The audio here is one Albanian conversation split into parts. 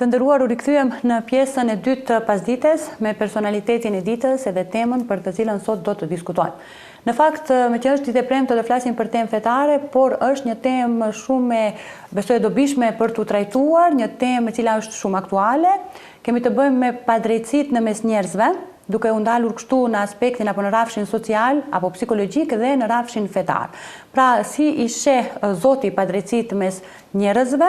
Të nderuar u rikthyem në pjesën e dytë të pasdites me personalitetin e ditës edhe temën për të cilën sot do të diskutojmë. Në fakt, meqë është ditë e premte do flasim për temë fetare, por është një temë shumë e besoj e dobishme për t'u trajtuar, një temë e cila është shumë aktuale. Kemi të bëjmë me padrejtësitë në mes njerëzve, duke u ndalur kështu në aspektin apo në rrafshin social apo psikologjik dhe në rrafshin fetar. Pra, si i sheh Zoti padrejtësitë mes njerëzve?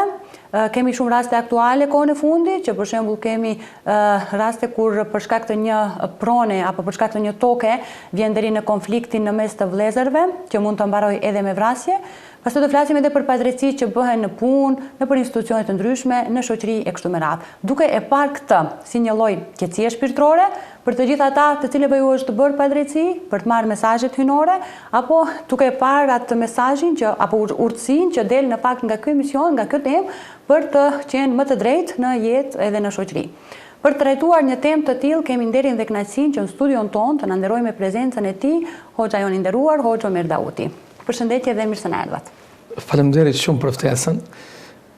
Kemi shumë raste aktuale kohën e fundit, që për shembull kemi raste kur për shkak të një prone apo për shkak të një toke vjen deri në konfliktin në mes të vëllezërve, që mund të mbarojë edhe me vrasje. Pastaj do flasim edhe për padrejtësi që bëhen në punë, nëpër institucione të ndryshme, në shoqëri e kështu me radhë. Duke e parë këtë si një lloj qetësie shpirtërore për të gjithë ata të cilëve ju është bërë padrejtësi, për të marrë mesazhet hyjnore, apo duke e parë atë mesazhin që apo urtësinë që del në fakt nga ky emision, nga kjo temë, për të qenë më të drejtë në jetë edhe në shoqëri. Për të trajtuar një temë të tillë kemi nderin dhe kënaqësinë që në studion tonë të na nderojë me prezencën e tij hoxha jonë i nderuar, Hoxhë Omer Dauti. Përshëndetje dhe mirë se na erdhët. Faleminderit shumë për ftesën.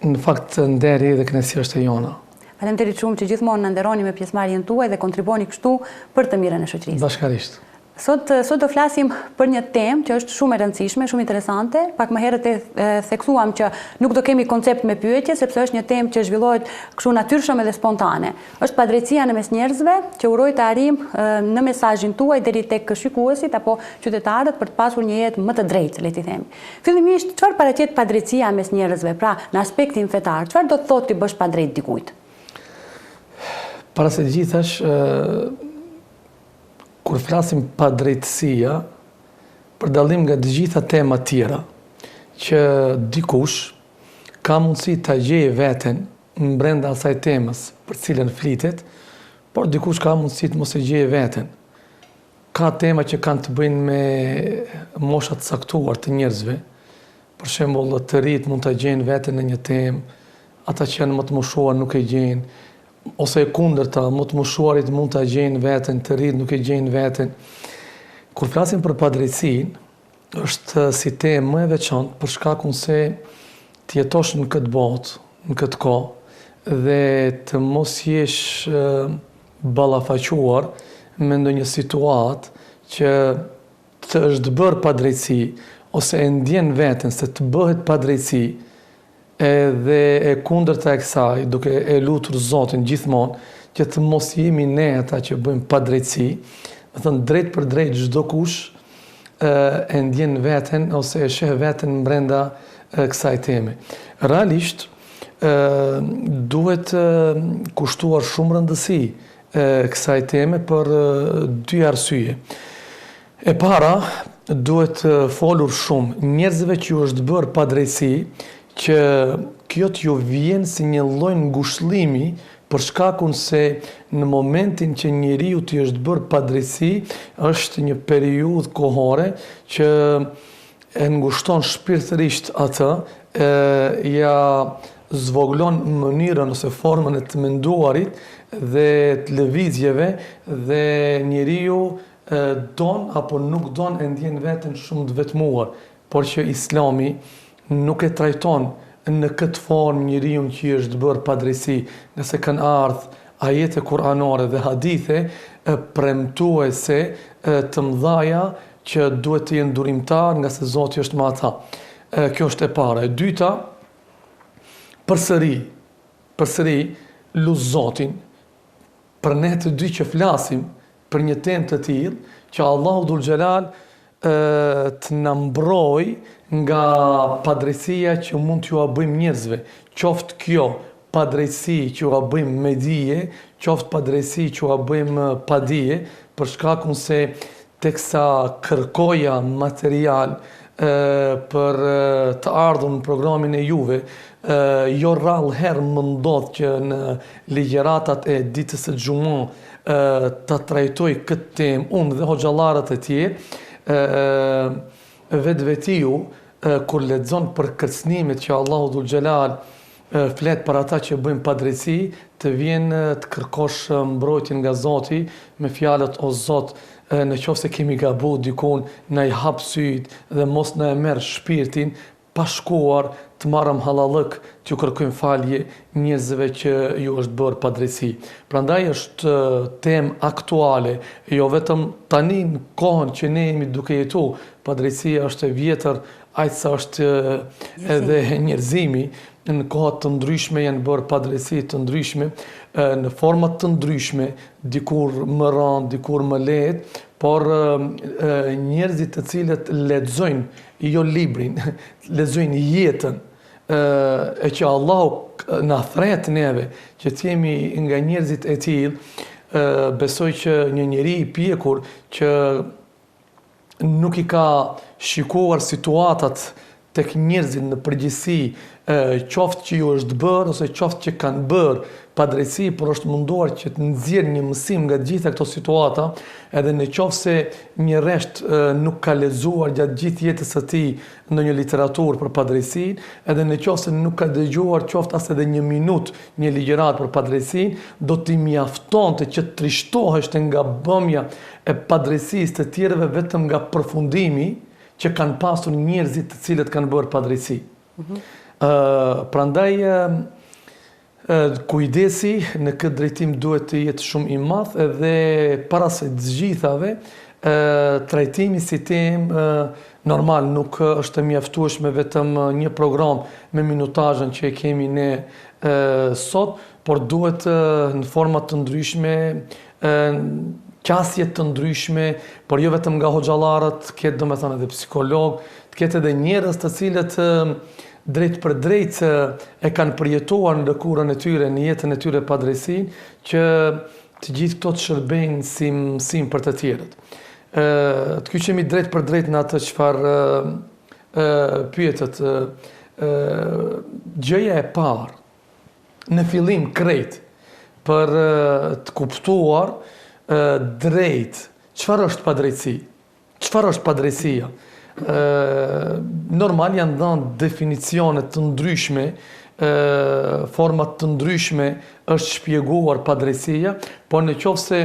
Në fakt nderi dhe kënaqësia është e jona. Faleminderit shumë që gjithmonë na nderoni me pjesëmarrjen tuaj dhe kontribuoni kështu për të mirën e shoqërisë. Bashkarisht. Sot sot do flasim për një temë që është shumë e rëndësishme, shumë interesante. Pak më herët e theksuam që nuk do kemi koncept me pyetje, sepse është një temë që zhvillohet kështu natyrshëm edhe spontane. Është padrejtësia në mes njerëzve, që uroj të arrijmë në mesazhin tuaj deri tek shikuesit apo qytetarët për të pasur një jetë më të drejtë, le t'i themi. Fillimisht, çfarë paraqet padrejtësia mes njerëzve, pra në aspektin fetar, çfarë do të thotë t'i bësh padrejt dikujt? Para se gjithash, kur flasim padrejtësia, për dallim nga të gjitha temat tjera, që dikush ka mundësi ta gjejë veten brenda asaj temës për cilën flitet, por dikush ka mundësi të mos e gjejë veten. Ka tema që kanë të bëjnë me mosha të caktuar të njerëzve. Për shembull, të rinjtë mund ta gjejnë veten në një temë, ata që janë më të moshuar nuk e gjejnë, ose e kundërta, më të moshuarit mund ta gjejnë veten, të rinjtë nuk e gjejnë veten. Kur flasim për padrejtësinë, është si temë më e veçantë për shkakun se të jetosh në këtë botë, në këtë kohë dhe të mos jesh ballafaquar me ndonjë situatë që të është bërë padrejtësi ose e ndjen veten se të bëhet padrejtësi edhe e kundërta e kësaj, duke e lutur Zotin gjithmonë që të mos jemi ne ata që bëjmë padrejtësi, domethënë drejtpërdrejt çdokush e ndjen veten ose e sheh veten brenda kësaj teme. Realisht duhet kushtuar shumë rëndësi kësaj teme për dy arsye. E para, duhet folur shumë njerëzve që ju është bërë padrejtësi, që kjo t'ju vjen si një lloj ngushëllimi për shkakun se në momentin që njeriut i është bërë padrejtësi, është një periudhë kohore që e ngushton shpirtërisht atë, e ia zvogëlon mënyrën ose formën e të menduarit dhe të lëvizjeve dhe njeriu don apo nuk don e ndjen veten shumë të vetmuar, por që Islami nuk e trajton në këtë formë njeriun që i është bërë padrejtësi, ngase kanë ardhë ajete kuranore dhe hadithe premtuese të mëdhaja që duhet të jenë durimtarë ngase Zoti është me ata. Kjo është e para. E dyta, përsëri, përsëri lus Zotin për ne të dy që flasim për një temë të tillë, që Allahu Dhul Xhelal të na mbrojë nga padrejtësia që mund t'jua bëjmë njerëzve, qoftë kjo padrejtësi që ua bëjmë me dije, qoftë padrejtësi që ua bëjmë pa dije, për shkakun se teksa kërkoja material për të ardhur në programin e juve, jo rrallë herë më ndodh që në ligjëratat e ditës së xhuma ta trajtoj këtë temë unë dhe hoxhallarët e tjerë, vetvetiu kur lexon për kërcënimet që Allahu Dhul Xhelal flet për ata që bëjnë padrejtësi, të vjen të kërkosh mbrojtjen nga Zoti me fjalët o Zot, në qoftë se kemi gabu dikun, na i hap sytë dhe mos na e merr shpirtin pa shkuar. të marrëm hallallëk, t'ju kërkojmë falje njerëzve që ju është bërë padrejtësi. Prandaj është temë aktuale, jo vetëm tani në kohën që ne jemi duke jetu, padrejtësia është e vjetër aq sa është edhe njerëzimi, në koha të ndryshme janë bërë padrejtësi të ndryshme, në forma të ndryshme, dikur më rëndë, dikur më lehtë, por njerëzit të cilët lexojnë jo librin, lexojnë jetën, e që Allahu na thret neve që të jemi nga njerëzit e tillë, besoj që një njeri i pjekur që nuk i ka shikuar situatat tek njerëzit në përgjithësi, qoftë që ju është bërë ose qoftë që kanë bërë padrejtësi, por është munduar që të nxjerrë një mësim nga të gjitha këto situata, edhe në qoftë se një rresht nuk ka lexuar gjatë gjithë jetës së tij ndonjë literaturë për padrejtësinë, edhe në qoftë se nuk ka dëgjuar qoftë as edhe një minutë një ligjëratë për padrejtësinë, do t'i mjaftonte që të trishtoheshte nga bëmja e padrejtësisë të tjerëve vetëm nga përfundimi që kanë pasur njerëzit të cilët kanë bërë padrejtësi. Mm -hmm. Prandaj kujdesi në këtë drejtim duhet të jetë shumë i madh edhe para së të gjithave trajtimi si temë normal nuk është e mjaftueshme vetëm një program me minutazhën që e kemi ne sot, por duhet në forma të ndryshme qasje të ndryshme, por jo vetëm nga hoxhallarët, të ketë domethënë edhe psikologë, të ketë edhe njerëz të cilët drejtpërdrejt e kanë përjetuar në lëkurën e tyre, në jetën e tyre padrejtësinë, që të gjithë këto të shërbejnë si mësim për të tjerët. Ë të kyçemi drejtpërdrejt në atë çfarë pyetët ë gjëja e parë në fillim krejt për të kuptuar drejt çfarë është padrejtësi, çfarë është padrejtësia. Normal janë dhënë definicione të ndryshme, forma të ndryshme është shpjeguar padrejtësia, por në qoftë se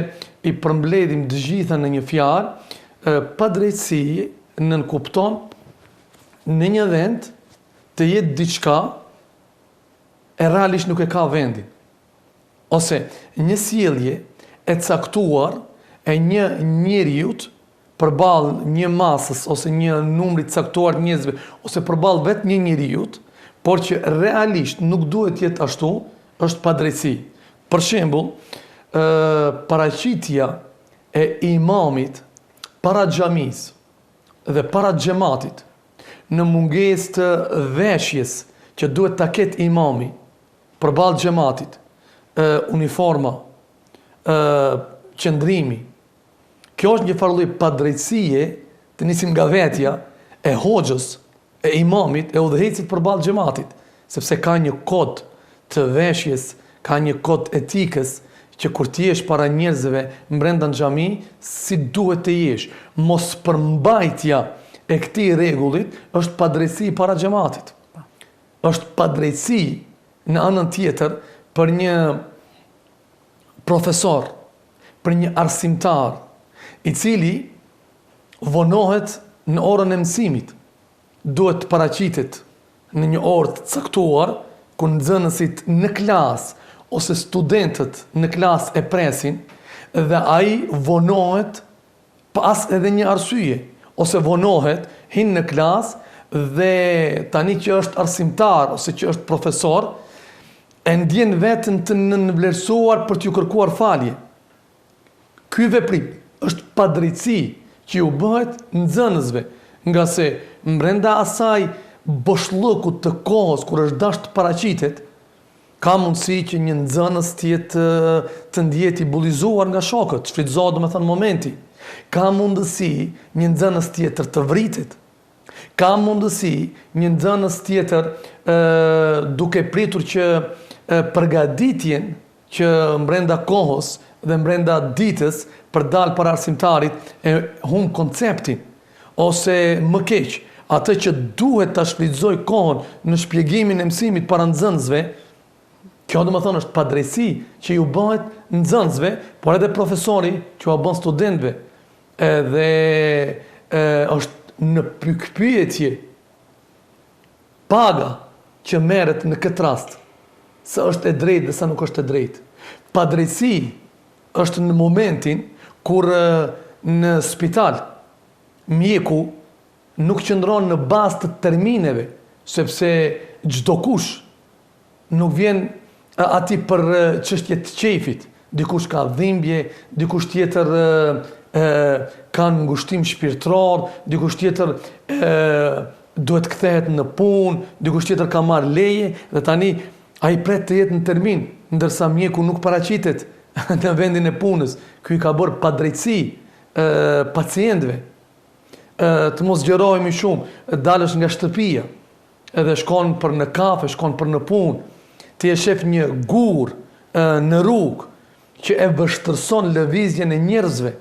i përmbledhim të gjitha në një fjalë, padrejtësi nënkupton në një vend të jetë diçka e realisht nuk e ka vendin. Ose një sjellje e caktuar e një njeriut përballë një masës ose një numri të caktuar të njerëzve ose përballë vetë një njeriut, por që realisht nuk duhet të jetë ashtu, është padrejtësi. Për shembull, ë paraqitja e imamit para xhamisë dhe para xhematit në mungesë të veshjes që duhet ta ketë imami përballë xhematit, ë uniforma, ë qëndrimi. Kjo është një farë lloj padrejtësie, të nisim nga vetja e hoxhës, e imamit, e udhëheqësit përballë xhematit, sepse ka një kod të veshjes, ka një kod etikës që kur të jesh para njerëzve mbrenda në xhami, si duhet të jesh. Mospërmbajtja e këtij rregullit është padrejtësi para xhematit. Po. Është padrejtësi në anën tjetër për një profesor, për një arsimtar, i cili vonohet në orën e mësimit, duhet të paraqitet në një orë të caktuar, kur nxënësit në klasë ose studentët në klasë e presin dhe ai vonohet pa as edhe një arsye, ose vonohet, hin në klasë dhe tani që është arsimtar ose që është profesor, e ndjen veten të nënvlerësuar për t'ju kërkuar falje. Ky veprim është padrejtësi që ju bëhet nxënësve, ngase mbrenda asaj boshllëkut të kohës kur është dashtë të paraqitet, ka mundësi që një nxënës të jetë të ndihet i bullizuar nga shokët, shfrytëzohet domethënë momenti. Ka mundësi një nxënës tjetër të vritet. Ka mundësi një nxënës tjetër ë duke pritur që përgatitjen që mbrenda kohës dhe mbrenda ditës për dalë para arsimtarit e humb konceptin ose më keq, atë që duhet ta shfrytëzojë kohën në shpjegimin e mësimit para nxënësve, kjo domethënë është padrejtësi që ju bëhet nxënësve, por edhe profesori që ua bën studentëve. Edhe e, është në pikëpyetje paga. që merret në këtë rast, sa është e drejtë dhe sa nuk është e drejtë. Padrejtësi është në momentin kur në spital mjeku nuk qëndron në bazë të termineve, sepse çdokush nuk vjen aty për çështje të qejfit, dikush ka dhimbje, dikush tjetër e, ka ngushtim shpirtëror, dikush tjetër e, duhet të kthehet në punë, dikush tjetër ka marrë leje dhe tani ai pret të jetë në termin, ndërsa mjeku nuk paraqitet në vendin e punës. Ky i ka bërë padrejtësi e, pacientëve. E, të mos zgjerohemi shumë, dalësh nga shtëpia, edhe shkon për në kafe, shkon për në punë, ti e shef një gur në rrugë që e vështirëson lëvizjen e njerëzve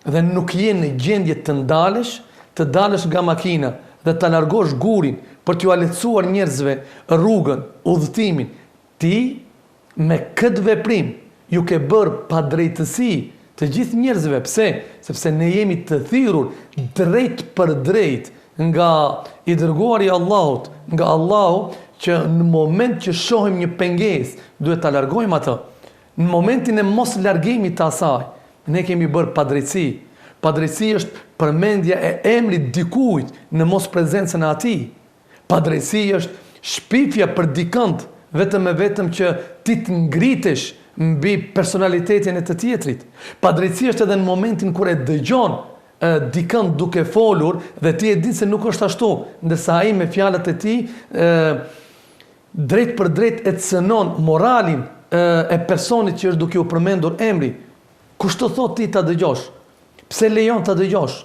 dhe nuk je në gjendje të ndalesh, të dalësh nga makina dhe ta largosh gurin për t'jua lehtësuar njerëzve rrugën, udhëtimin, ti Me këtë veprim ju ke bërë padrejtësi të gjithë njerëzve, pse? Sepse ne jemi të thirrur drejtpërdrejt nga i dërguari i Allahut, nga Allahu që në moment që shohim një pengesë, duhet ta largojmë atë. Në momentin e moslargimit të asaj, ne kemi bërë padrejtësi. Padrejtësi është përmendja e emrit dikujt në mosprezencën e atij. Padrejtësi është shpifja për dikënd vetëm e vetëm që ti të ngritesh mbi personalitetin e të tjetrit. Padrejtësi është edhe në momentin kur e dëgjon dikënd duke folur dhe ti e din se nuk është ashtu, ndërsa ai me fjalët e tij drejtpërdrejt e cënon moralin e personit që është duke u përmendur emri. Kush të thotë ti ta dëgjosh? Pse lejon ta dëgjosh?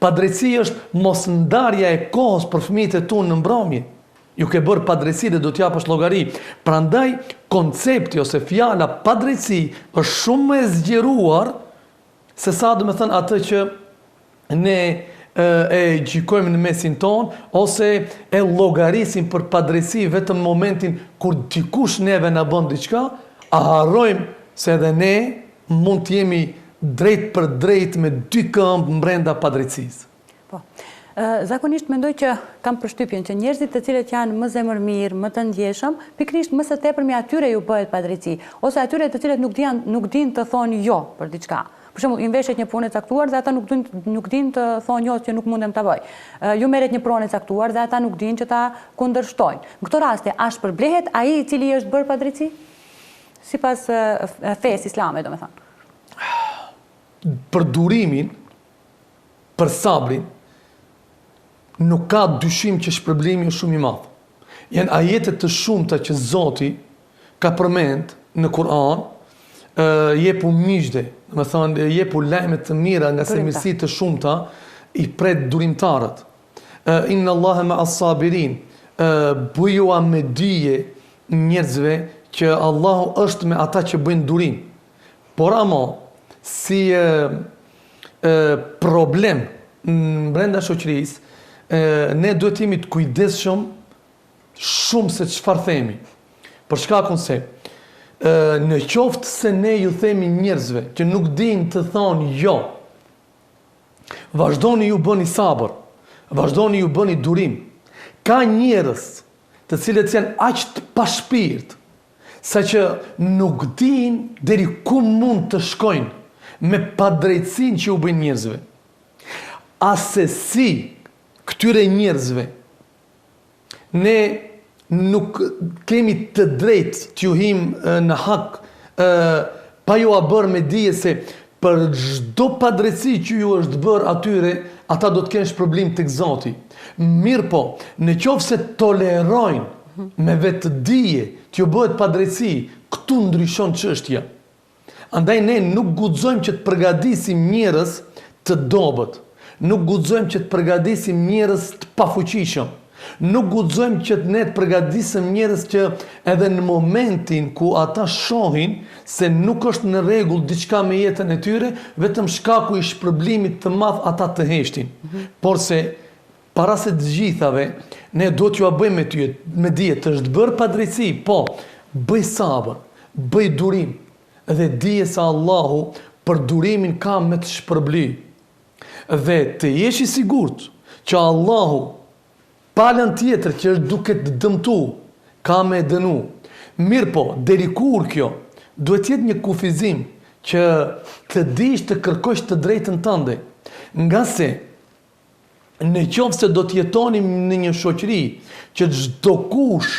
Padrejtësi është mosndarja e kohës për fëmijët e tu në mbrëmje. Ju ke bërë padrejtësi dhe do të japësh llogari. Prandaj koncepti ose fjala padrejtësi është shumë më e zgjeruar se sa domethënë atë që ne e gjykojmë në mesin tonë ose e llogarisim për padrejtësi vetëm në momentin kur dikush neve na bën diçka, a harrojmë se edhe ne mund të jemi drejtpërdrejt me dy këmbë mbrenda padrejtësisë. Po. Zakonisht mendoj që kam përshtypjen që njerëzit të cilët janë më zemërmirë, më të ndjeshëm, pikërisht më së tepërmi atyre ju bëhet padrejtësi, ose atyre të cilët nuk dian, nuk dinë të thonë jo për diçka. Për shembull, i mveshet një punë e caktuar dhe ata nuk dinë nuk dinë të thonë jo që nuk mundem ta bëj. Ju merret një pronë e caktuar dhe ata nuk dinë që ta kundërshtojnë. Në këto raste, a shpërblehet ai i cili i është bërë padrejtësi? Sipas fesë islame, domethënë. Për durimin, për sabrin, nuk ka dyshim që shpërblimi është shumë i madh. Janë ajete të shumta që Zoti ka përmend në Kur'an, jepu myzhde, domethënë jepu lajme të mira ngase mirësi të shumta i pret durimtarët. Inna Allahe me as-sabirin, bëjua me dije njerëzve që Allahu është me ata që bëjnë durim. Por ama, si e, e, problem brenda shoqërisë, e, ne duhet të jemi të kujdesshëm shumë se çfarë themi. Për shkakun se, e, në qoftë se ne ju themi njerëzve që nuk dinë të thonë jo, vazhdoni ju bëni sabër, vazhdoni ju bëni durim. Ka njerëz të cilët janë aq të pashpirt, saqë nuk dinë deri ku mund të shkojnë me padrejtësinë që u bëjnë njerëzve. Assesi këtyre njerëzve ne nuk kemi të drejtë t'ju hijmë në hak pa jua bërë me dije se për çdo padrejtësi që ju është bërë atyre, ata do të kenë shpërblim tek Zoti. Mirëpo, në qoftë se tolerojnë me vetëdije t'ju bëhet padrejtësi, këtu ndryshon çështja. Andaj ne nuk guxojmë që të përgatisim njerëz të dobët, nuk guxojmë që të përgatisim njerëz të pafuqishëm, nuk guxojmë që ne të përgatisim njerëz që edhe në momentin ku ata shohin se nuk është në rregull diçka me jetën e tyre, vetëm shkaku i shpërblimit të madh ata të heshtin. Porse para se të gjithave, ne duhet t'jua bëjmë me ty, me dije, të është bërë padrejtësi, po, bëj sabër, bëj durim, dhe dije se Allahu për durimin ka me të shpërbly. Dhe të jesh i sigurt që Allahu palën tjetër që është duke të dëmtu, Ka me e dënu. Mirëpo, deri kur kjo? Duhet të jetë një kufizim që të dish të kërkosh të drejtën tënde. Ngase në qoftë se do të jetonim në një shoqëri që çdokush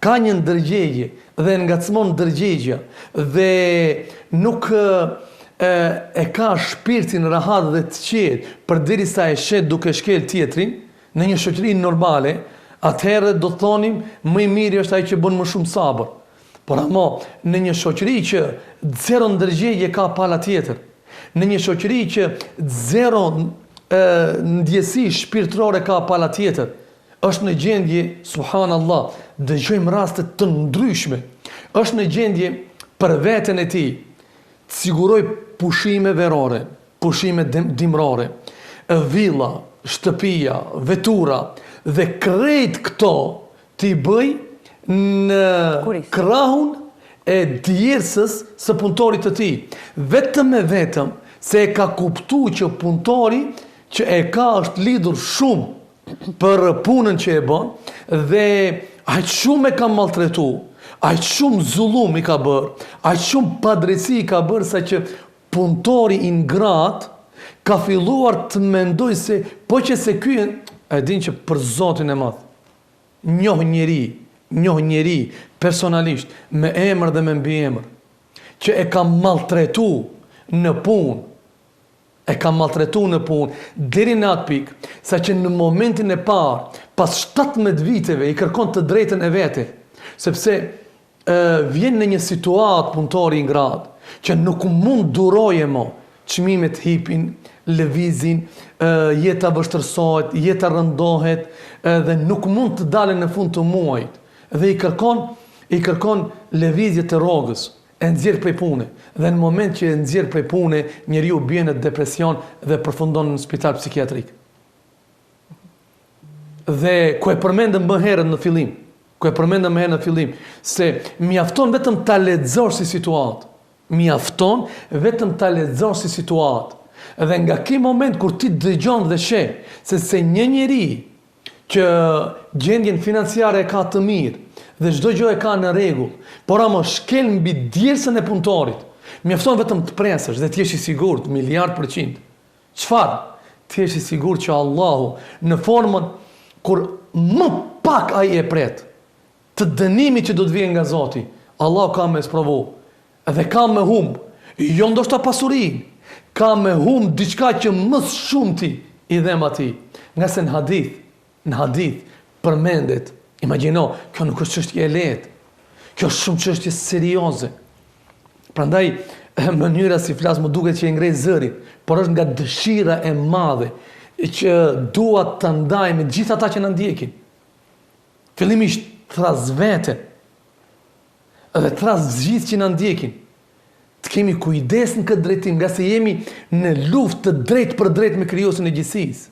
ka një ndërgjegje dhe e ngacmon ndërgjegja dhe nuk e, e ka shpirtin rahat dhe të qetë përderisa e sheh duke shkel tjetrin, në një shoqëri normale, atëherë do të thonim më i miri është ai që bën më shumë sabër. Por ama, në një shoqëri që zero ndërgjegje ka pala tjetër, në një shoqëri që zero e, ndjesi shpirtërore ka pala tjetër, është në gjendje, subhanallah, dëgjojmë raste të ndryshme, është në gjendje për veten e tij, të sigurojë pushime verore, pushime dimrore, villa, shtëpia, vetura dhe krejt këto t'i bëjë në krahun e djersës së punëtorit të tij. Vetëm e vetëm se e ka kuptu që punëtori që e ka është lidhur shumë për punën që e bën dhe aq shumë e ka maltretu, aq shumë zullum i ka bërë, aq shumë padrejtësi i ka bërë sa që Punëtori i ngratë ka filluar të mendojë se po qe se ky e din që për Zotin e Madh njoh njeri, njoh njeri personalisht me emër dhe me mbiemër që e ka maltretu në punë, e ka maltretu në punë deri në atë pikë sa që në momentin e parë pas 17 viteve i kërkon të drejtën e vete, sepse vjen në një situatë punëtori i ngratë, që nuk mund durojë mo, çmimet hipin, lëvizin, jeta vështirësohet, jeta rëndohet dhe nuk mund të dalin në fund të muajit. Dhe i kërkon i kërkon lëvizje të rrogës, e nxjerr prej pune. Dhe në moment që e nxjerr prej pune, njeriu bie në depresion dhe përfundon në spital psikiatrik. Dhe ku e përmendëm më herët në fillim, ku e përmendëm më herët në fillim, se mjafton vetëm ta lexosh si situatë. Mjafton vetëm ta lexosh si situatë. Dhe nga ky moment kur ti dëgjon dhe sheh se se një njeri që gjendjen financiare e ka të mirë dhe çdo gjë e ka në rregull, por ama shkel mbi djersën e punëtorit. Mjafton vetëm të presësh dhe të jesh i sigurt miliard për qind Çfarë? Të jesh i sigurt që Allahu në formën kur më pak ai e pret, të dënimit që do të vijë nga Zoti, Allahu ka me sprovu dhe ka me humb, jo ndoshta pasurinë, ka me humb diçka që më së shumti i dhemb atij. Ngase në hadith, Në hadith përmendet, imagjino, kjo nuk është çështje e lehtë. Kjo është shumë çështje serioze. Prandaj mënyra si flas më duket që e ngrej zërin, por është nga dëshira e madhe që dua ta ndaj me gjithë ata që na ndjekin. Fillimisht thërras veten dhe thërras gjithë që na ndjekin. Të kemi kujdes në këtë drejtim, ngase jemi në luftë të drejtpërdrejtë me krijuesin e gjithësisë.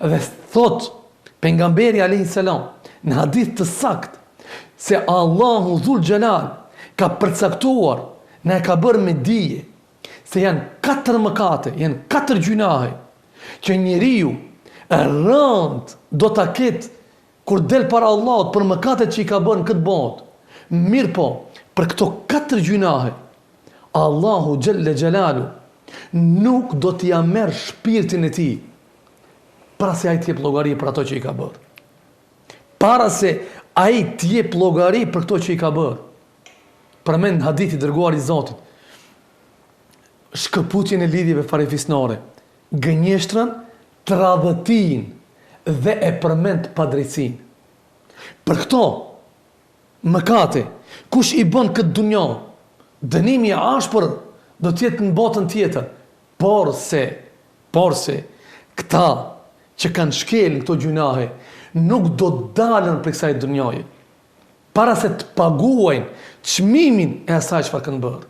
Dhe thotë pejgamberi alayhi salam në hadith të saktë se Allahu dhul xhelal ka përcaktuar, na e ka bërë me dije se janë katër mëkate, janë katër gjynahe që njeriu rënd do ta ketë kur del para Allahut për mëkatet që i ka bërë në këtë botë. Mirëpo, për këto katër gjynahe, Allahu xhelle xhelalu nuk do t'ia merr shpirtin e tij para se ai të jep llogari për ato që i ka bërë. Para se ai të jep llogari për këto që i ka bërë. Përmend hadithi i dërguari i Zotit. Shkëputjen e lidhjeve farefisnore, gënjeshtrën, tradhëtinë dhe e përmend padrejtësinë. Për këto Mëkate, kush i bën këtë dunja, dënimi i ashpër do të jetë në botën tjetër, porse, porse, këta që kanë shkel në këto gjynahe, nuk do të dalën prej kësaj dunjaje, para se të paguajnë çmimin e asaj çfarë kanë bërë.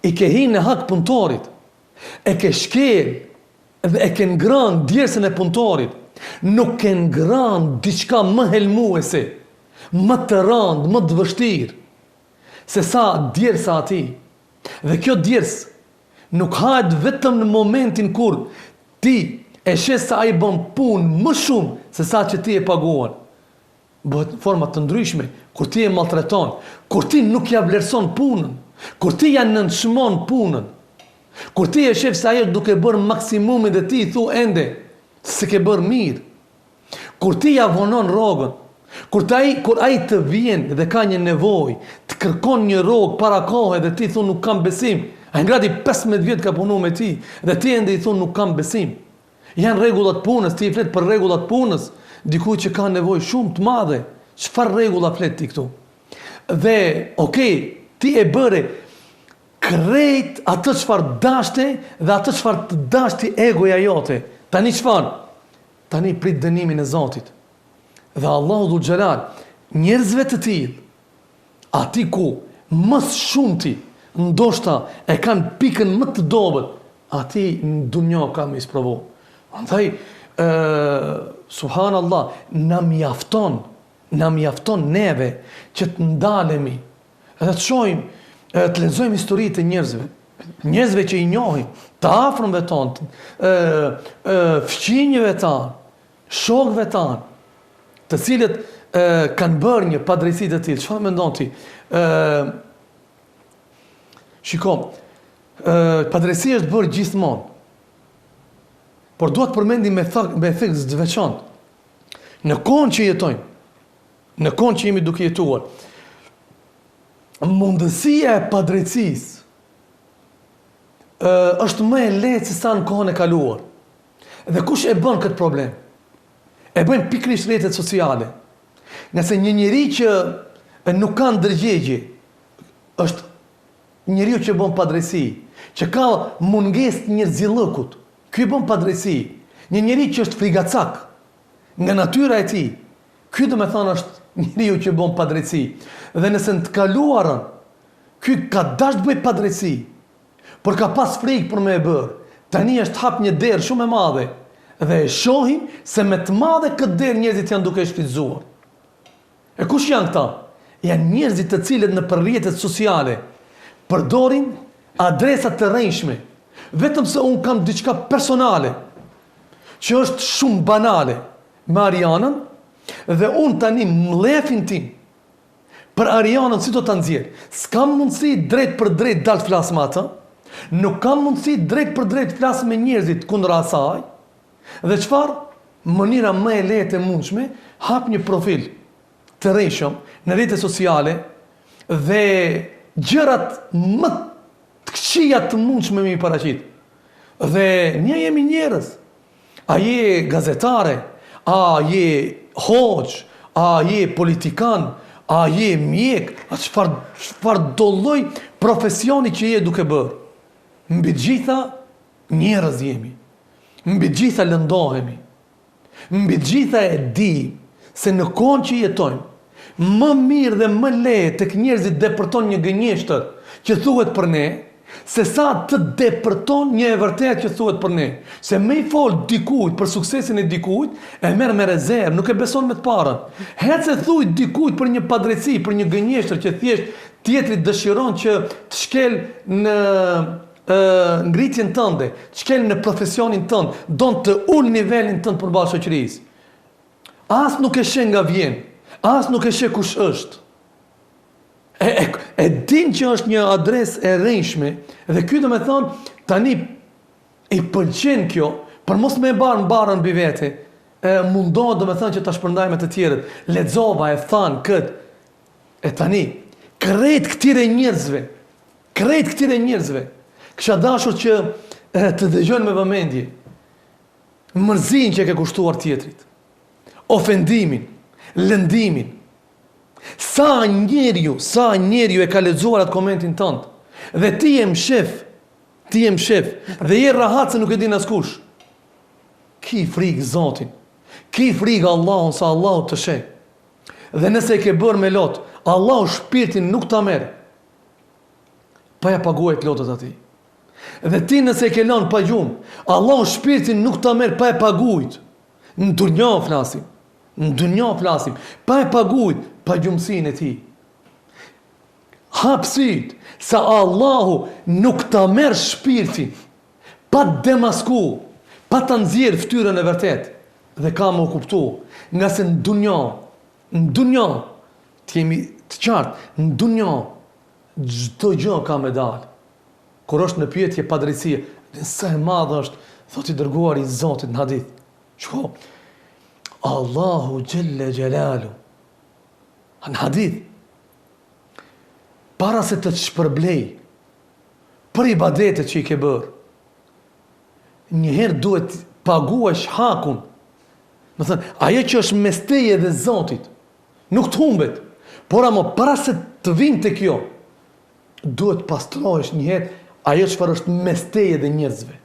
I ke hi në hak punëtorit, e ke shkel dhe e ke ngrënë djersën e punëtorit, nuk ke ngrënë diçka më helmuese, më të rëndë, më të vështirë, se sa djersa e atij. Dhe kjo djersë nuk hahet vetëm në momentin kur ti e sheh se ai bën punë më shumë se sa që ti e paguan. Bëhet në forma të ndryshme, kur ti e maltreton, kur ti nuk ja vlerëson punën, kur ti ja nënçmon punën, kur ti e shef se ai është duke bërë maksimumin dhe ti i thu ende s'e ke bërë mirë, kur ti ja vonon rrogën, kur ai, kur ai të vjen dhe ka një nevojë, të kërkon një rrogë para kohe dhe ti thu nuk kam besim, ai gati 15 vjet ka punu me ti dhe ti ende i thu nuk kam besim. Janë rregullat punës, ti i flet për rregullat punës, dikujt që ka nevojë shumë të madhe. Çfarë rregulla flet ti këtu? Dhe, okay, ti e bëre krejt atë çfarë dashte dhe atë çfarë të dashti egoja jote. Tani çfarë? Tani prit dënimin e Zotit. Dhe Allahu Dhul Xhelal, njerëzve të tillë, Aty ku më së shumti ndoshta e kanë pikën më të dobët, aty në dunja ka me i sprovu. Andaj, ë subhanallah, na mjafton, na mjafton neve që të ndalemi dhe të shohim, të lexojmë historitë e njerëzve, njerëzve që i njohim, të afërmve tanë, ë ë fqinjëve tanë, shokëve tanë, të cilët e, kanë bërë një padrejtësi të tillë, çfarë mendon ti? Ë Shiko, ë padrejtësi është bërë gjithmonë. Por dua të përmendim me thak, me theks të veçantë. Në kohën që jetojmë, në kohën që jemi duke jetuar, mundësia e padrejtësisë ë është më e lehtë se sa në kohën e kaluar. Dhe kush e bën këtë problem? E bëjnë pikërisht rrjetet sociale. Nëse një njeri që nuk ka ndërgjegje, është njeriu që bën padrejtësi, që ka mungesë të njerëzillëkut, ky bën padrejtësi. Një njeri që është frigacak nga natyra e tij, ky domethënë është njeriu që bën padrejtësi. Dhe nëse në të kaluarën ky ka dashur të bëjë padrejtësi, Por ka pas frikë për me e bërë. Tani është hap një derë shumë e madhe dhe e shohim se me të madhe këtë derë njerëzit janë duke e shfrytëzuar. E kush janë këta? Janë njerëzit të cilët nëpër rrjetet sociale përdorin adresa të rrejshme, vetëm se unë kam diçka personale që është shumë banale me Arianën dhe unë tani mllefin tim Për Arianën si do ta nxjerr? S'kam mundësi drejtpërdrejt dal të flas me atë. Nuk kam mundësi drejtpërdrejt të flas me njerëzit kundra asaj. Dhe çfarë? Mënyra më e lehtë e mundshme, hap një profil të rrejshëm në rrjete sociale dhe gjërat më të këqija të mundshme me i paraqit. Dhe ne jemi njerëz. A je gazetare, a je hoxhë, a je politikan, a je mjek, a çfarë çfarëdo lloj profesioni që je duke bërë. Mbi të gjitha njerëz jemi. Mbi të gjitha lëndohemi. Mbi të gjitha e di se në kohën që jetojmë, më mirë dhe më lehtë tek njerëzit depërton një gënjeshtër që thuhet për ne, se sa të depërton një e vërtetë që thuhet për ne. Se me i fol dikujt për suksesin e dikujt, e merr me rezervë, nuk e beson me të parën. Hec e thuj dikujt për një padrejtësi, për një gënjeshtër që thjesht tjetri dëshiron që të shkel në ë ngritjen tënde, të shkel në profesionin tënd, don të ul nivelin tënd përballë shoqërisë. As nuk e sheh nga vjen, as nuk e sheh kush është. E, e, e din që është një adresë e rrejshme dhe ky domethënë tani i pëlqen kjo, për mos me e barë barrën mbi vete, e mundohet domethënë që ta shpërndaj me të tjerët. Lexova e thanë këtë. E tani, krejt këtyre njerëzve, krejt këtyre njerëzve, kisha dashur që e, të dëgjojnë me vëmendje mërzinë që e ke kushtuar tjetrit, ofendimin, lëndimin, Sa njeriu, sa njeriu e ka lexuar atë komentin tënd dhe ti e mshef, ti e mshef dhe je rahat se nuk e din askush. Ki frikë Zotin. Ki frikë Allahun se Allahu të sheh. Dhe nëse e ke bërë me lot, Allahu shpirtin nuk ta merr. Pa ja paguajt lotët atij. Dhe ti nëse e ke lënë pa gjumë, Allahu shpirtin nuk ta merr pa e paguajt. Në dunja flasim. Në dunja flasim, pa e pagujt pagjumësinë e tij. Hap sytë, se Allahu nuk ta merr shpirtin, pa të demasku, pa ta nxjerr fytyrën e vërtetë, dhe ka me u kuptu, ngase në dunja, Në dunja, të jemi të qartë, në dunja, çdo gjë ka me dalë. Kur është në pyetje padrejtësia, sa e madhe është, thotë i dërguari i Zotit në hadith. Shiko, Allahu xhelle xhelalu. Në hadith, para se të të shpërblej për ibadetet që i ke bërë, njëherë duhet të paguash hakun. Domethënë, ajo që është mes teje dhe Zotit, nuk të humbet. Por ama para se të vijmë te kjo, duhet të pastrohesh njëherë ajo çfarë është mes teje dhe njerëzve.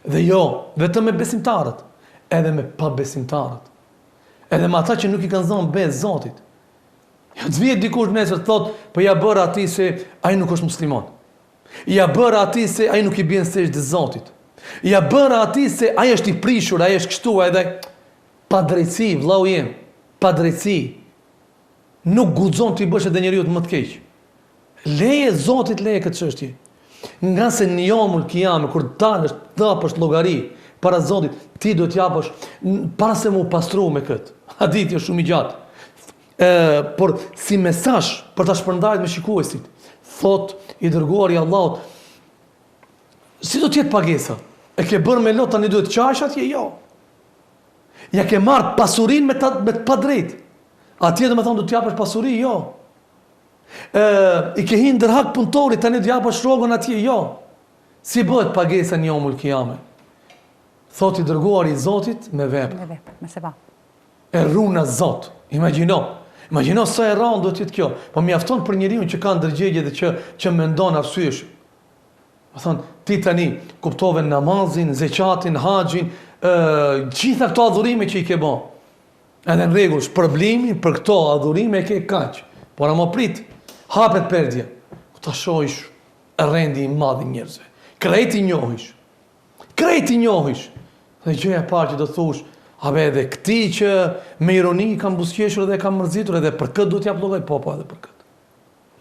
Dhe jo, vetëm me besimtarët, edhe me pabesimtarët. Edhe me ata që nuk i kanë dhënë besë Zotit. Jo të vijë dikush nesër të thotë, po ja bëra atij se ai nuk është musliman. Ja bëra atij se ai nuk i bjen sexhde Zotit. Ja bëra atij se ai është i prishur, ai është kështu edhe padrejtësi, vllau jem, padrejtësi. Nuk guxon t'i bësh edhe njeriut më të keq. Leje Zotit leje këtë çështje. Ngase në jomul kijame, kur të dalësh të japësh llogari para Zotit, ti do të japësh para se mu pastru me këtë. Hadithi është shumë i gjatë. E, por si mesazh për ta shpërndarë me shikuesit, thot i dërguari i Allahut, si do të jetë pagesa? E ke bërë me lot tani duhet të qash atje? Jo. Ja ke marrë pasurinë me, ta, me të padrejtë. Atje domethënë do të japësh pasuri? Jo. E, i ke hi ndër hak punëtorit, tani do japësh rrogën atje? Jo. Si bëhet pagesa në jomul kijame? Thot i dërguari i Zotit me vepra. Me vepra, me sevap. E runa Zot. Imagjino. Imagjino sa e rëndë do të jetë kjo. Po mjafton për njeriun që ka ndërgjegje dhe që që mendon arsyeshëm. Domethënë, ti tani kuptove namazin, zeqatin, haxhin, ë gjitha këto adhurime që i ke bë. Edhe në rregull, shpërblimin për këto adhurime e ke kaq. Por ama prit, hapet perdja. Ku ta shohish rendi i madh i njerëzve. Krejt i njohish. Krejt i njohish. Dhe gjëja e parë që do thush, a be edhe këtij që me ironi kam buzëqeshur dhe kam mërzitur edhe për këtë do t'jap llogari, po po edhe për këtë.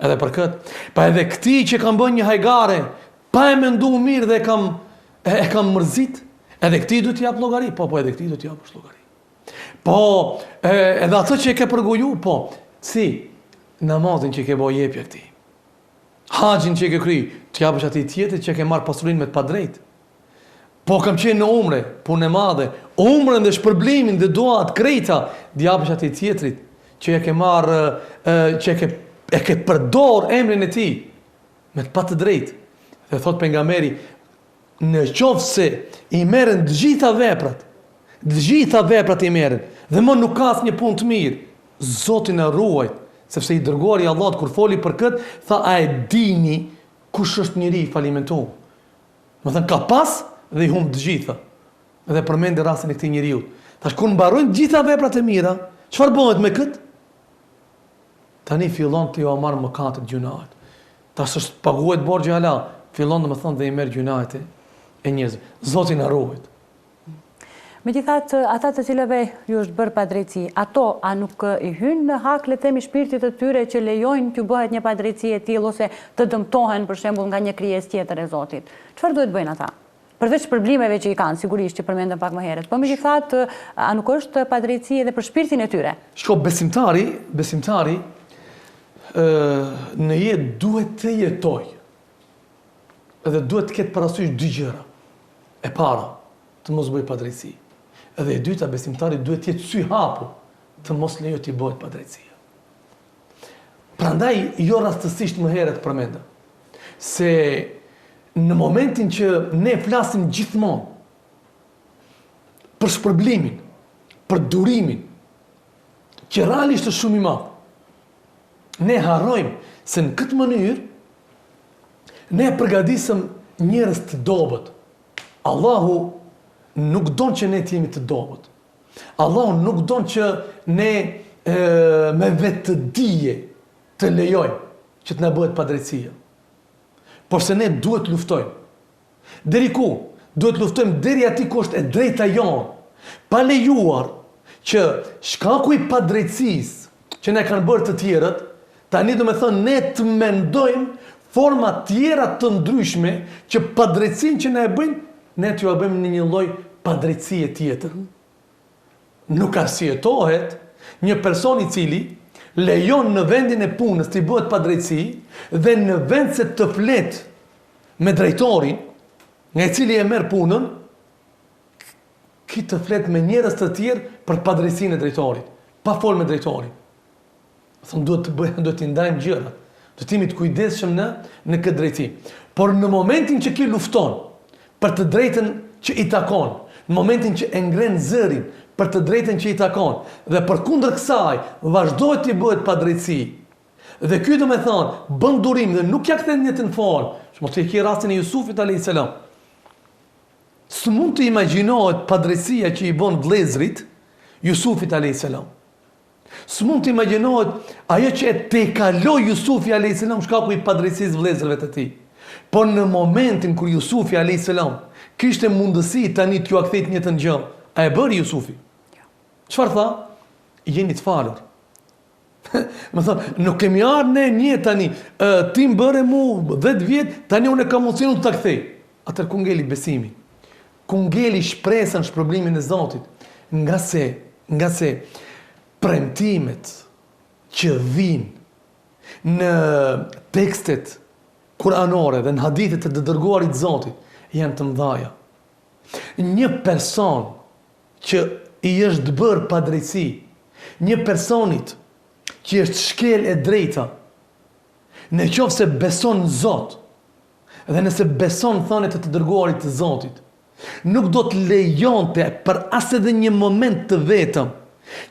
Edhe për këtë. Pa edhe këtij që kam bërë një hajgare, pa e mendu mirë dhe e kam e, e kam mërzit, edhe këtij do t'jap llogari, po po edhe këtij do t'japësh llogari. Po, e, edhe atë që e ke përgoju, po, si, namazin që ke bo jepja këtij. Haxhin që e ke kry, të japësh atij tjetrit që e ke marrë pasurinë me të padrejtë. Po kam qenë në umre, punë e madhe, umrën dhe shpërblimin dhe duat krejta, të japësh atij tjetrit që e ke marrë, që e ke e ke përdor emrin e tij me të pa të drejtë. Dhe thot pejgamberi, Në qoftë se i merren të gjitha veprat, të gjitha veprat i merren, dhe më nuk ka asnjë punë të mirë, Zoti na ruajt, sepse i dërguari i Allahut kur foli për këtë, tha a e dini kush është njeri i falimentuar? Domethënë ka pas dhe i humb të gjitha. Dhe përmendi rastin e këtij njeriu. Tash kur mbarojnë të gjitha veprat e mira, çfarë bëhet me këtë? Tani fillon t'jua marrë mëkatet gjynahet. Tash s'është paguhet borxhi hala, fillon domethënë dhe i merr gjynahet e njerëzve. Zoti na ruajt. Megjithatë, ata të cilëve ju është bërë padrejtësi, ato a nuk i hyjnë në hak, le të themi, shpirtit të tyre që lejojnë t'ju bëhet një padrejtësi e tillë ose të dëmtohen për shembull nga një krijesë tjetër e Zotit? Çfarë duhet bëjnë ata? Përveç shpërblimeve që i kanë, sigurisht që përmendëm pak më herët, po megjithatë, a nuk është padrejtësi edhe për shpirtin e tyre? Shiko, besimtari, besimtari ë në jetë duhet të jetojë. Edhe duhet të ketë parasysh dy gjëra. E para, të mos bëjë padrejtësi. Edhe e dyta, besimtari duhet të jetë syhapur, të mos lejojë t'i bëhet padrejtësia. Prandaj jo rastësisht më herët përmenda se në momentin që ne flasim gjithmonë për shpërblimin, për durimin, që realisht është shumë i madh, ne harrojmë se në këtë mënyrë ne përgatisim njerëz të dobët. Allahu nuk don që ne të jemi të dobët. Allahu nuk don që ne e, me vetëdije të lejojmë që të na bëhet padrejtësia. Porse ne duhet të luftojmë. Deri ku? Duhet të luftojmë deri aty ku është e drejta jonë. Pa lejuar që shkaku i padrejtësisë që na kanë bërë të tjerët, tani domethënë ne të mendojmë forma tjera të ndryshme që padrejtësinë që na e bëjnë, ne t'jua bëjmë në një lloj padrejtësie tjetër. Nuk arsyetohet. Një person i cili lejon në vendin e punës t'i bëhet padrejtësi dhe në vend se të flet me drejtorin, nga i cili e merr punën, ky të flet me njerëz të tjerë për padrejtësinë e drejtorit, pa fol me drejtorin. Thonë duhet të bëjmë, duhet t'i ndajmë gjërat. Duhet të jemi të kujdesshëm në në këtë drejtim. Por në momentin që ky lufton për të drejtën që i takon, në momentin që e ngren zërin për të drejtën që i takon dhe përkundër kësaj vazhdohet t'i bëhet padrejtësi. Dhe ky domethënë bën durim dhe nuk ja kthen në njëjtën formë. Shembull ti e ke rastin e Jusufit alayhis salam. S'mund të imagjinohet padrejtësia që i bën vëllezërit Jusufit alayhis salam. S'mund të imagjinohet ajo që e tejkaloi Jusufi alayhis salam shkaku i padrejtësisë vëllezërve të tij. Por në momentin kur Jusufi alayhis salam kishte mundësi tani t'jua kthejë të njëjtën gjë, a e bëri Jusufi? Jo. Çfarë tha? Jeni të falur. Domethënë, nuk kemi ardhë ne një tani, ti më bëre mu 10 vjet, tani unë e kam mundësinë të ta kthej. Atëherë ku ngeli besimi? Ku ngeli shpresa në shpërblimin e Zotit? Ngase, ngase premtimet që vijnë në tekstet kuranore dhe në hadithet e të dërguarit të Zotit janë të mëdhaja. Një person që i është bërë padrejtësi, një personit që i është shkel e drejta, në qoftë se beson në Zot, Dhe nëse beson thëniet e të dërguarit të Zotit, nuk do të lejonte për as edhe një moment të vetëm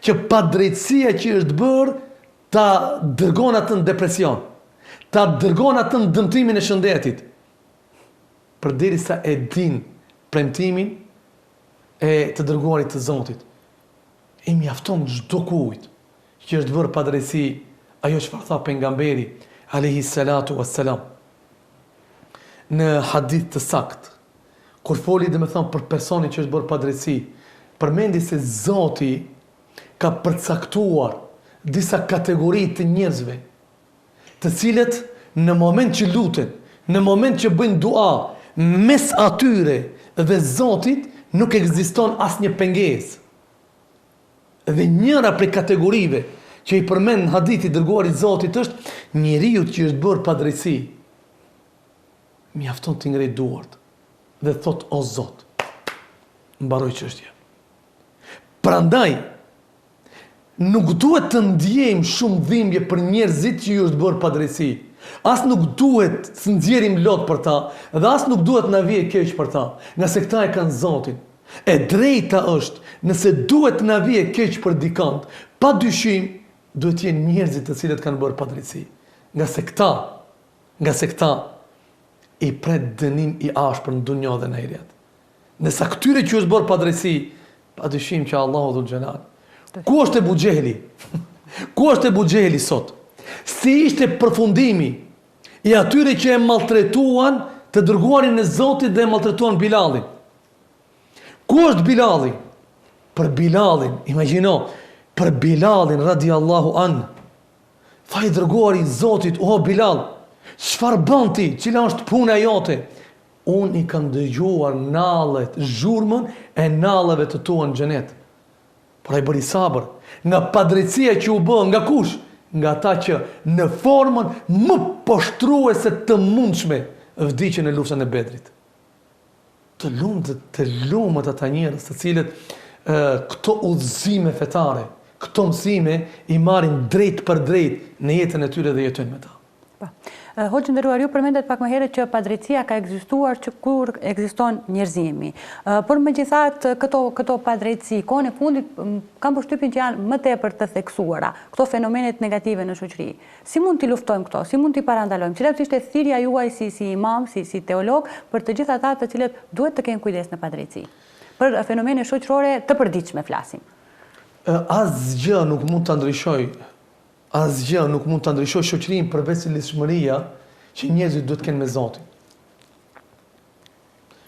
që padrejtësia që është bërë ta dërgon atë në depresion, ta dërgon atë në dëmtimin e shëndetit. Përderisa e din premtimin e të dërguarit të Zotit, i mjafton çdokujt që është bërë padrejtësi ajo çfarë tha pejgamberi alejhi salatu wassalam në hadith të saktë kur foli domethënë për personin që është bërë padrejtësi përmendi se Zoti ka përcaktuar disa kategori të njerëzve të cilët në moment që luten, në moment që bëjnë dua, mes atyre dhe Zotit nuk ekziston asnjë pengesë. Dhe njëra prej kategorive që i përmend në hadith i dërguari i Zotit është njeriu që i është bërë padrejtësi. Mjafton t'i ngrejë duart dhe të thotë o Zot, mbaroi çështja. Prandaj nuk duhet të ndjejmë shumë dhimbje për njerëzit që ju është bërë padrejtësi. As nuk duhet të nxjerrim lot për ta dhe as nuk duhet na vijë keq për ta, ngase këta e kanë Zotin. E drejta është, nëse duhet të na vijë keq për dikënd, pa dyshim duhet të jenë njerëzit të cilët kanë bërë padrejtësi, ngase këta, ngase këta i pret dënim i ashpër në dunja dhe në ahiret. Ndërsa këtyre që është bërë padrejtësi, pa dyshim që Allahu dhul xhelal. Ku është Ebu Xhehli? Ku është Ebu Xhehli sot? Si ishte përfundimi i atyre që e maltretuan të dërguarin e Zotit dhe e maltretuan Bilalin? Ku është Bilali? Për Bilalin, imagjino, për Bilalin radiallahu anh. Tha i dërguari i Zotit, o Bilal, çfarë bën ti? Cila është puna jote? Unë i kam dëgjuar nallet, zhurmën e nalleve të tua në xhenet. Por ai bëri sabër nga padrejtësia që u bë nga kush? Nga ata që në formën më poshtruese të mundshme vdiqën në luftën e Bedrit. Të lumtë, të lumët ata njerëz të cilët këto udhëzime fetare, këto mësime i marrin drejtpërdrejt në jetën e tyre dhe jetojnë me ta. Po. Hoxhë i nderuar, ju përmendët pak më herët që padrejtësia ka ekzistuar që kur ekziston njerëzimi. Por megjithatë këto këto padrejtësi kohën e fundit kam përshtypjen që janë më tepër të theksuara, këto fenomenet negative në shoqëri. Si mund t'i luftojmë këto? Si mund t'i parandalojmë? Cila do të ishte thirrja juaj si si imam, si si teolog për të gjithë ata të cilët duhet të kenë kujdes në padrejtësi? Për fenomene shoqërore të përditshme flasim. Asgjë nuk mund ta ndryshojë, asgjë nuk mund ta ndryshojë shoqërinë përveç se lidhshmëria që njerëzit duhet të kenë me Zotin.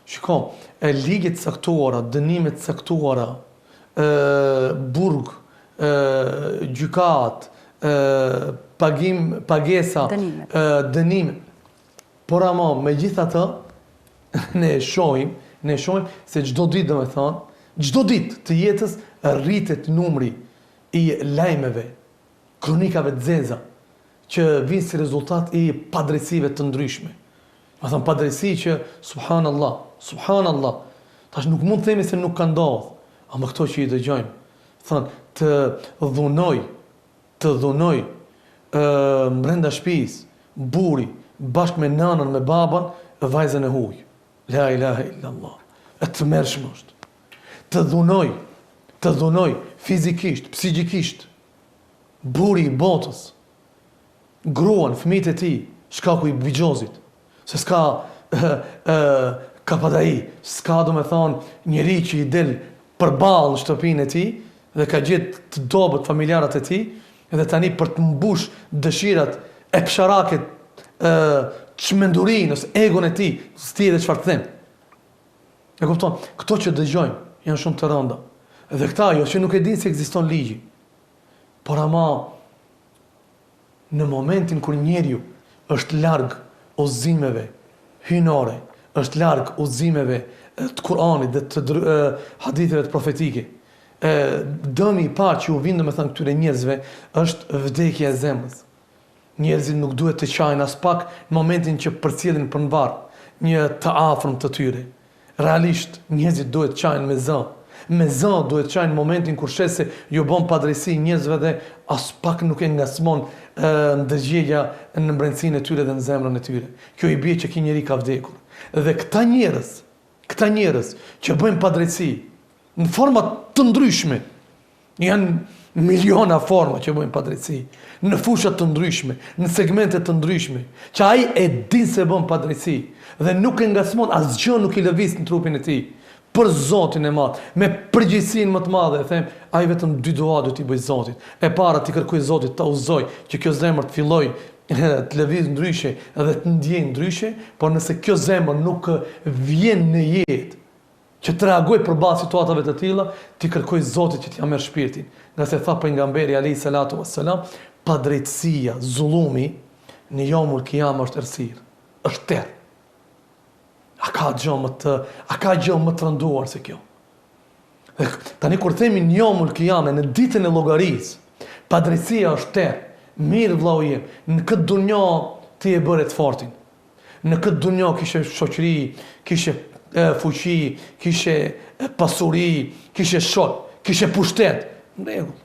Shiko, e ligje të caktuara, dënime të caktuara, ë burg, ë gjykatë, ë pagim, pagesa, ë dënime. Por ama megjithatë ne e shohim, ne e shohim se çdo ditë domethënë, çdo ditë të jetës rritet numri. i lajmeve, kronikave të zeza, që vijnë si rezultat i padrejtësive të ndryshme. Domethënë padrejtësi që subhanallah, subhanallah. Tash nuk mund të themi se nuk ka ndodhur, ama këto që i dëgjojmë, thonë të dhunoj, të dhunoj ë brenda shtëpisë, burri bashkë me nënën me babën, vajzën e huaj. La ilaha illa Allah. E tmerrshme është. Të dhunoj, të dhunoj fizikisht, psiqikisht burri i botës, gruan, fëmijët e tij, shkaku i bixhozit, se s'ka kapadai, s'ka domethonë njeri që i del përballë në shtëpinë e tij dhe ka gjetë të dobët familjarët e tij dhe tani për të mbush dëshirat epsharake çmendurinë ose egon e tij, s'di edhe çfarë të them. E kupton? Këto që dëgjojmë janë shumë të rënda. Dhe këta jo që nuk e dinë se ekziston ligji. Por ama në momentin kur njeriu është larg udhëzimeve hyjnore, është larg udhëzimeve të Kur'anit dhe të haditheve të profetike, e, dëmi i parë që u vjen domethënë këtyre njerëzve është vdekja e zemrës. Njerëzit nuk duhet të qajnë aspak në momentin që përcjellin për në varr një të afërm të tyre. Realisht, njerëzit duhet të qajnë me zë. Me zë duhet të qajnë në momentin kur sheh se ju bën padrejtësi njerëzve dhe aspak nuk e ngacmon ndërgjegja në brendësinë e tyre dhe në zemrën e tyre. Kjo i bie që ky njeri ka vdekur. Dhe këta njerëz, këta njerëz që bëjnë padrejtësi në forma të ndryshme, Janë miliona forma që bëjnë padrejtësi, në fusha të ndryshme, në segmente të ndryshme, që ai e din se bën padrejtësi dhe nuk e ngacmon asgjë nuk i lëviz në trupin e tij. Për Zotin e madh, me përgjegjësinë më të madhe e them, ai vetëm dy dua duhet t'i bëjë Zotit. E para t'i kërkojë Zotit ta udhëzojë që kjo zemër të fillojë të lëvizë ndryshe dhe të ndjejë ndryshe, por nëse kjo zemër nuk vjen në jetë, Që të reagojë përballë situatave të tilla, t'i kërkojë Zotit që t'ia merr shpirtin, ngase tha pejgamberi alejhi salatu ue selam, padrejtësia, zullumi, në jeumul kijame është errësirë, është terr. A ka gjë më të, a ka gjë më të rënduar se kjo? Dhe tani kur themi në jeumul kijame, në ditën e llogarisë, padrejtësia është terr. Mirë vllau jem, në këtë dunja ti e bëre të fortin. Në këtë dunja kishe shoqëri, kishe fuqi, kishe pasuri, kishe shok, kishe pushtet. Në rregull.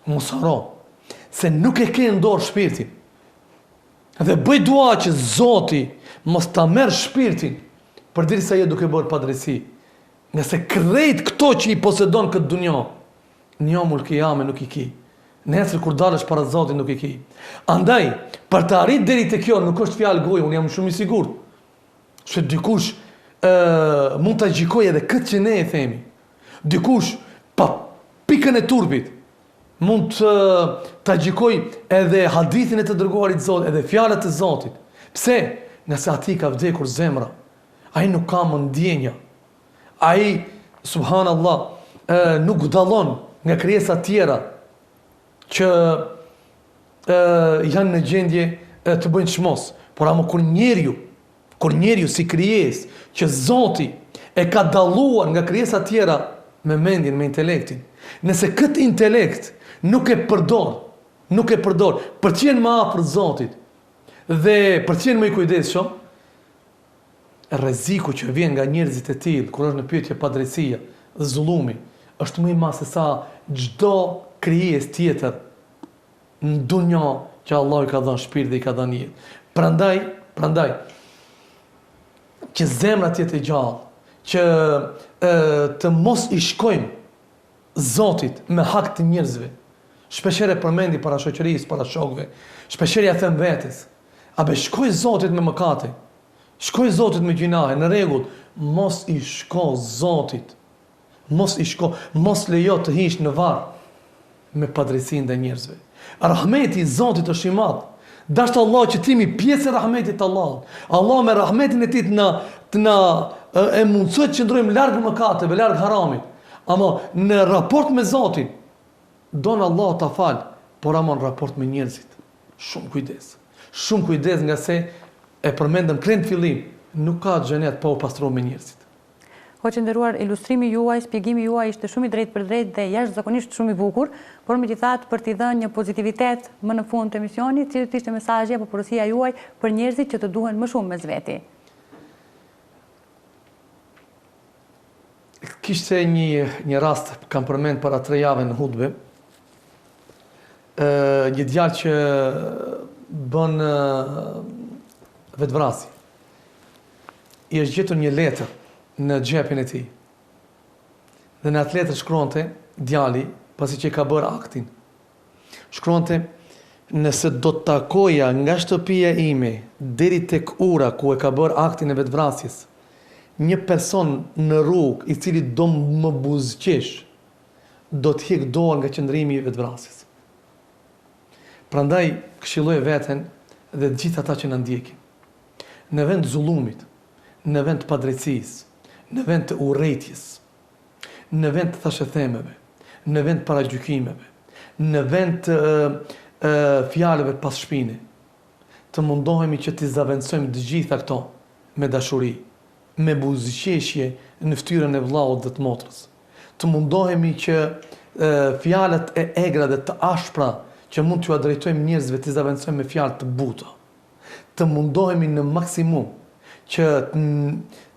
Mos harro se nuk e ke në dorë shpirtin. Dhe bëj dua që Zoti mos ta merr shpirtin përderisa je duke bërë padrejtësi. Ngase krejt këto që i posedon këtë dunja, Në jeumul kijame nuk i ki. Nesër kur dalësh para Zotit nuk i ki. Andaj, për të arrit deri te kjo nuk është fjalë goje, unë jam shumë i sigurt se dikush ë mund ta gjykojë edhe këtë që ne e themi. Dikush pa pikën e turpit mund të ta gjykojë edhe hadithin e të dërguarit të Zotit, edhe fjalët e Zotit. Pse? Ngase atij i ka vdekur zemra. Ai nuk ka më ndjenja. Ai, subhanallah, nuk dallon nga krijesat tjera që e, janë në gjendje e, të bëjnë çmos. Por ama kur njeriu, kur njeriu si krijesë që Zoti e ka dalluar nga krijesat tjera me mendjen, me intelektin. Nëse këtë intelekt nuk e përdor, nuk e përdor për të qenë më afër Zotit dhe për të qenë më i kujdesshëm, Rreziku që vjen nga njerëzit e tillë kur është në pyetje padrejtësia dhe zullumi është më i madh se sa çdo krijesë tjetër në dunja që Allahu i ka dhënë shpirt dhe i ka dhënë jetë. Prandaj, prandaj që zemra të jetë e gjallë, që e, të mos i shkojmë Zotit me hak të njerëzve. Shpeshherë e përmendi para shoqërisë, para shokëve. Shpeshherë ia them vetes, A be shkoj Zotit me mëkate, shkoj Zotit me gjynahe, në rregull, mos i shko Zotit, mos i shko, mos lejo të hish në varr me padrejtësi ndaj njerëzve. Rahmeti i Zotit është i madh. Dashtë Allahu që të jemi pjesë e rahmetit të Allahut. Allahu me rahmetin e tij të na të na e mundësojë të qëndrojmë larg mëkateve, larg haramit. Ama në raport me Zotin, don Allahu ta fal, por ama në raport me njerëzit. Shumë kujdes. Shumë kujdes ngase e përmendëm krejt në fillim, nuk ka xhenet pa u pastruar me njerëzit. Hoxhë i nderuar, ilustrimi juaj, spjegimi juaj ishte shumë i drejtpërdrejtë dhe jashtëzakonisht shumë i bukur, por megjithatë për t'i dhënë një pozitivitet më në fund të emisionit, cili do të ishte mesazhi apo porosia juaj për njerëzit që të duhen më shumë mes veti? Kishte një një rast, kam përmend para tre jave në hutbe, një djalë që bën vetëvrasje. I është gjetur një letër në xhepin e tij. Dhe në atë letër shkruante djali, pasi që e ka bërë aktin. Shkruante nëse do të takoja nga shtëpia ime deri tek ura ku e ka bërë aktin e vetëvrasjes, një person në rrugë i cili do më buzëqesh, do të hjek dorë nga qëndrimi i vetëvrasjes. Prandaj këshilloj veten dhe të gjithë ata që na ndjekin. Në vend të zullumit, në vend të padrejtësisë, në vend të urrejtjes, në vend të thashethemeve, në vend të paragjykimeve, në vend të fjalëve pas shpine, të mundohemi që t'i zavendësojmë të gjitha këto me dashuri, me buzëqeshje në fytyrën e vëllaut dhe të motrës. Të mundohemi që fjalët e egra dhe të ashpra që mund t'jua drejtojmë njerëzve t'i zavendësojmë me fjalë të buta. Të mundohemi në maksimum që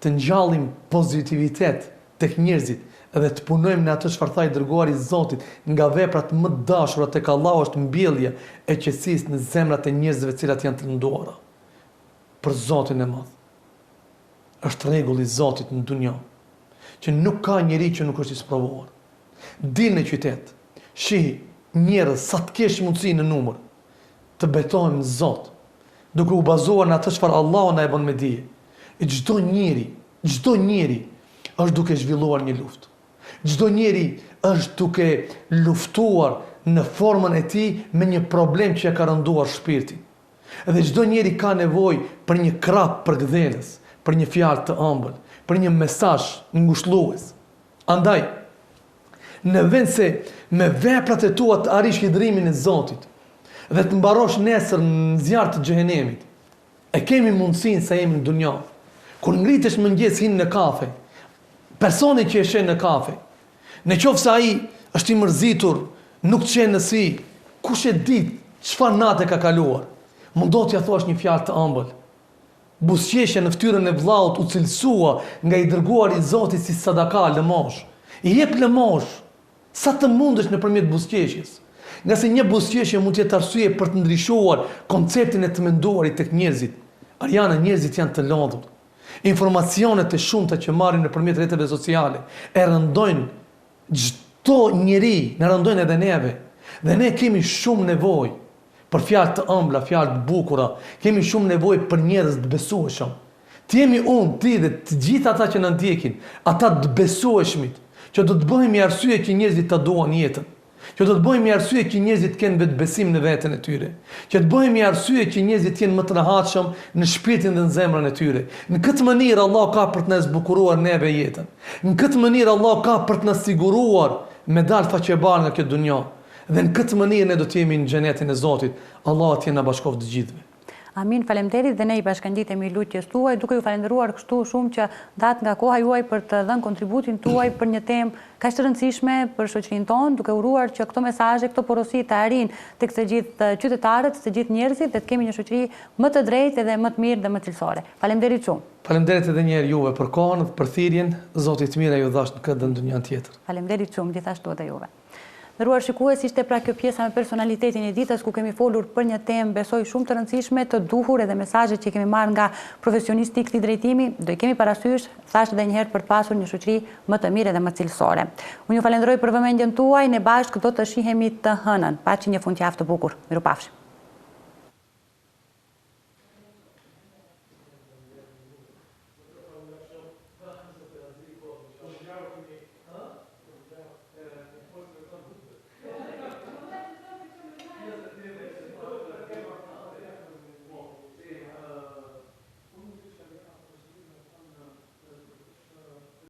të ngjallim pozitivitet tek njerëzit dhe të punojmë në atë çfarë tha i dërguari i Zotit, nga veprat më të dashura tek Allahu është mbjellja e qetësisë në zemrat e njerëzve të cilat janë të lënduara. Për Zotin e Madh. Është rregull i Zotit në dunja, që nuk ka njeri që nuk është i sprovuar. Dil në qytet, shih njerëz sa të kesh mundësi në numër, të betohem në Zot, duke u bazuar në atë çfarë Allahu na e bën me dije. Çdo njeri, çdo njeri është duke zhvilluar një luftë. Çdo njeri është duke luftuar në formën e tij me një problem që ia ka rënduar shpirtin. Dhe çdo njeri ka nevojë për një krah përkëdhelës, për një fjalë të ëmbël, për një mesazh ngushëllues. Andaj, në vend se me veprat e tua të arrish hidhrimin e Zotit dhe të mbarosh nesër në zjarr të xhehenemit, e kemi mundësinë sa jemi në dunja. Kur ngritesh në mëngjes hin në kafe, personi që e sheh në kafe, Në qoftë se ai është i mërzitur, nuk të sheh në sy, kush e di çfarë nate ka kaluar. Mundohu t'ia thuash një fjalë të ëmbël. Buzëqeshja në fytyrën e vëllaut u cilësua nga i dërguari i Zotit si sadaka, lëmoshë. I jep lëmoshë sa të mundesh nëpërmjet buzëqeshjes. Ngase një buzëqeshje mund të jetë arsye për të ndryshuar konceptin e të menduarit tek njerëzit. Arjana, njerëzit janë të lodhur. Informacionet e shumta që marrim nëpërmjet rrjeteve sociale e rëndojnë çdo njeri, na rëndojnë edhe neve. Dhe ne kemi shumë nevojë për fjalë të ëmbla, fjalë të bukura, kemi shumë nevojë për njerëz të besueshëm. Të jemi unë, ti dhe të gjithë ata që na ndjekin, ata të besueshmit, që do të bëhemi arsye që njerëzit ta duan jetën. Që do të bëhemi arsye që njerëzit të kenë vetëbesim në veten e tyre. Që të bëhemi arsye që njerëzit të jenë më të rehatshëm në shpirtin dhe në zemrën e tyre. Në këtë mënyrë Allahu ka për të na zbukuruar neve jetën. Në këtë mënyrë Allahu ka për të na siguruar me dalë faqebardhë nga kjo dunja. Dhe në këtë mënyrë ne do të jemi në xhenetin e Zotit. Allahu atje na bashkoftë të gjithëve. Amin, faleminderit dhe ne i bashkangjitemi lutjes tuaj, duke ju falënderuar kështu shumë që ndatë nga koha juaj për të dhënë kontributin tuaj për një temë kaq të rëndësishme për shoqërinë tonë, duke uruar që këto mesazhe, këto porosi të arrijnë tek të gjithë qytetarët, të gjithë njerëzit dhe të kemi një shoqëri më të drejtë edhe më të mirë dhe më cilësore. Faleminderit shumë. Faleminderit edhe një herë juve për kohën dhe për thirrjen, Zoti të mira ju dhashtë në këtë dhe në dynjanë tjetër. Faleminderit shumë gjithashtu edhe juve. Nderuar shikues, ishte pra kjo pjesa me personalitetin e ditës ku kemi folur për një temë besoj shumë të rëndësishme, të duhur edhe mesazhet që kemi marrë nga profesionisti i këtij drejtimi, do i kemi parasysh, thashë edhe një herë për të pasur një shoqëri më të mirë edhe më cilësore. Unë ju falenderoj për vëmendjen tuaj, ne bashkë do të shihemi të hënën. Paçi një fundjavë të bukur. Mirupafshim.